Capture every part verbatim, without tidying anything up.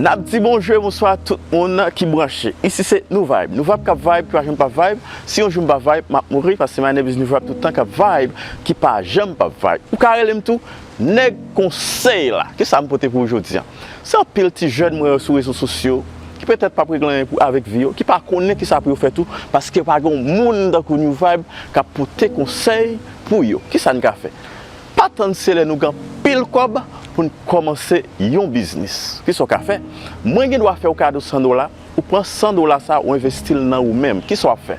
N ap di bonjou e bonswa tout moun ki branche. Isi se Nou Vibe. Nou Vibe k ap vibe, ki pa janm p ap vibe. Si yon jou m pa vibe, m ap mouri, paske my name is Nou Vibe tout tan k ap vibe, ki pa janm p ap vibe. Ou ka rele m tou, nèg konsèy la. Kisa m pote pou ou jodi a? Se anpil ti jèn mwen yo sou rezo sosyo, ki petèt p ap regle anyen pou avèk vi yo, ki pa konnen kisa pou yo fè tou, paske pa gen yon moun tankou Nou Vibe k ap pote konsèy pou yo. Kisa n ka fè? Pa tann se lè nou gen anpil kòb pou n kòmanse yon biznis. Kisa w ka fè? Mwen gen dwa fè w kado san dola, ou pran san dola sa, ou envesti l nan ou menm. Kisa w ap fè?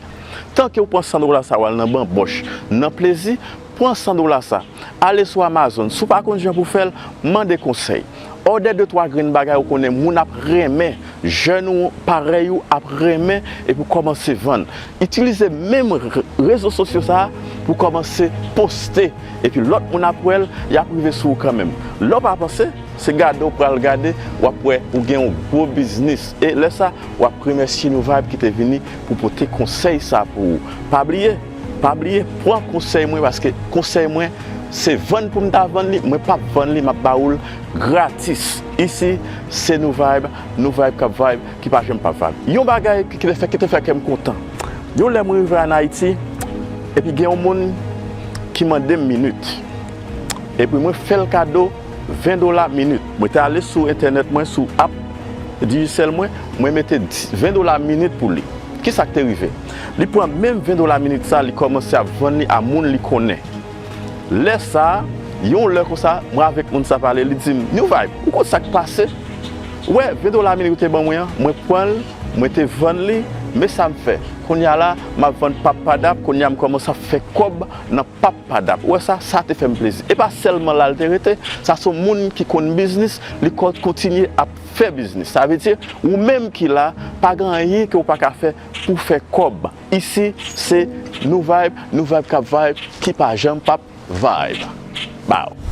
Tanke ou pran san dola sa, w al nan banbòch, nan plezi, pran san dola sa, ale sou Amazon. Si w pa konn jan pou w fè l, mande konsèy. Òdè de twa grenn bagay ou konnen moun ap renmen, jèn ou parèy ou ap renmen, epi w kòmanse vann. Itilize menm re-, rezo sosyo sa a pou w kòmanse poste, epi lòt moun ap wè l, y ap rive sou ou kanmenm. Lè w pa panse, se gade w pral gade, w ap wè ou gen yon gwo biznis. E lè sa, w ap remèsye Nou Vibe ki te vini pou pote konsèy sa pou ou. Pa bliye, pa bliye, pran konsèy mwen, paske konsèy mwen, se vann pou m ta vann li, mwen p ap vann li, m ap ba ou l gratis. Isi, se Nou Vibe, Nou Vibe k ap vibe, ki pa janm p ap vibe. Yon bagay ki, ki te fè, ki te fè kè m kontan. Yon lè mwen rive ann Ayiti, epi gen yon moun ki mande m minit. Epi mwen fè l kado ven dola minit. Mwen te ale sou entènèt mwen, sou app Digicel mwen, mwen mete di, ven dola minit pou li. Kisa k te rive? Li pran menm ven dola minit sa, li kòmanse ap vann li a moun li konnen. Lè sa a, yon lè konsa, mwen avèk moun sa pale, li di m, "Nou Vibe, ou konn sa k pase? Ou wè, ven dola minit ou te ban mwen an, mwen pran l, mwen te vann li, men sa m fè. Kounye a la, m ap vann pap padap, kounye a m kòmanse ap fè kòb nan pap padap." Ou wè sa, sa te fè m plezi. E pa sèlman la l te rete, sa se yon moun ki konn biznis, li kon-, kontinye ap fè biznis. Sa vle di, ou menm ki la, pa gen anyen ke w pa ka fè pou fè kòb. Isi, se Nou Vibe, Nou Vibe k ap vibe, ki pa janm p ap vibe. Bow.